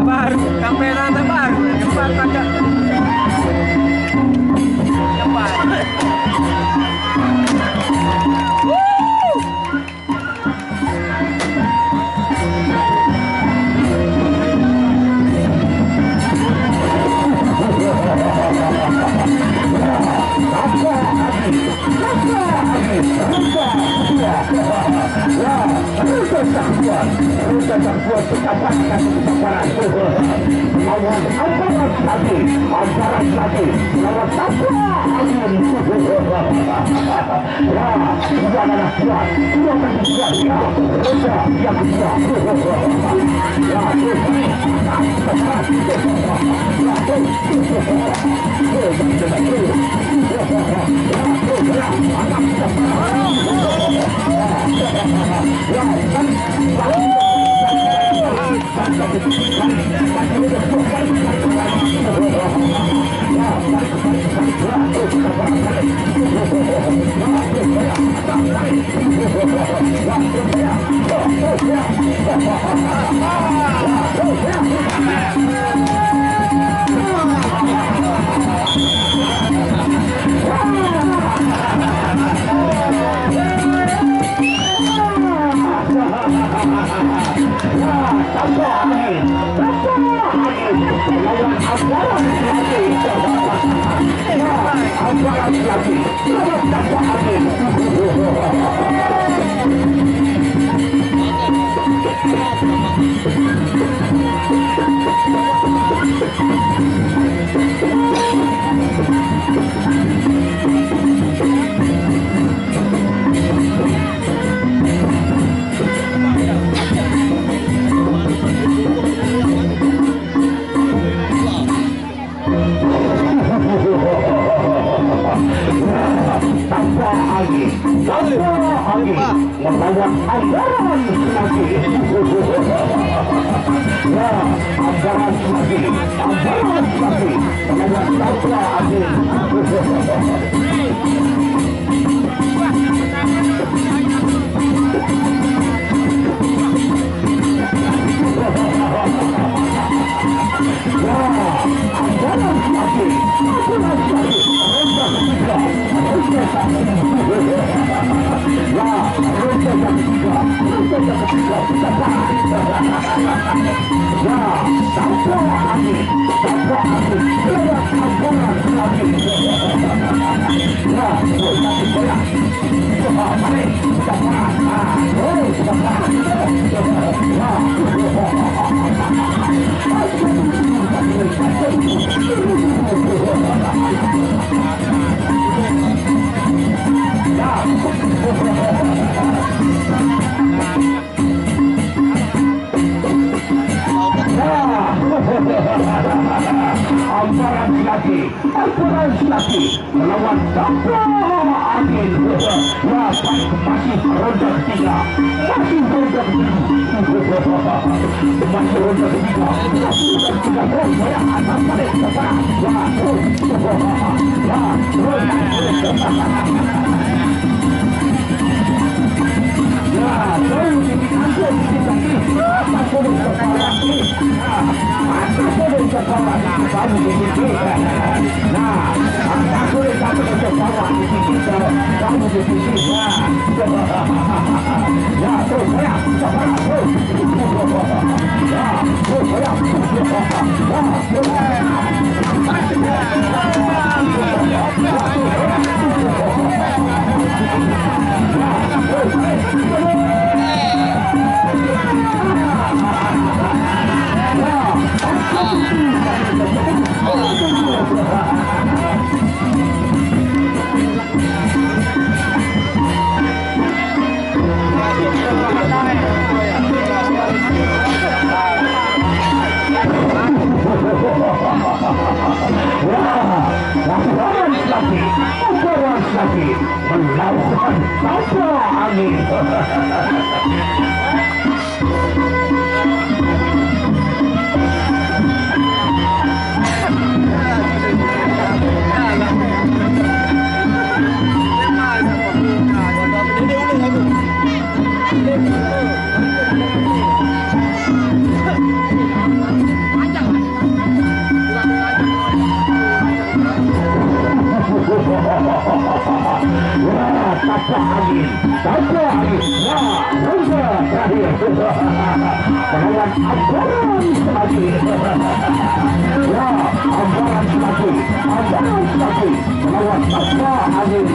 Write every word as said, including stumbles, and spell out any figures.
Baru, kamera baru, cepat pakai. Cepat. Tanpa angin, tanpa angin, melawan anggaran lagi. Ya, anggaran lagi, anggaran lagi, melawan tanpa angin. Amparan lagi, amparan lagi. Melawan tanpa angin. Ya, masih ronde ketiga. Masih ronde ketiga. Masih ronde ketiga. Masih ronde ketiga. Oh, saya atas balik. Ya, oh. Ya, oh. Ya, oh. Atas balik. Atas balik. Wah, laporan lagi, laporan lagi, melawan tanpa angin. Wah, tapak angin, tapak angin. Nah, roda terakhir. Melawan Ambaran Semati. Wah, Ambaran Semati, Ambaran Semati. Melawan tapak angin.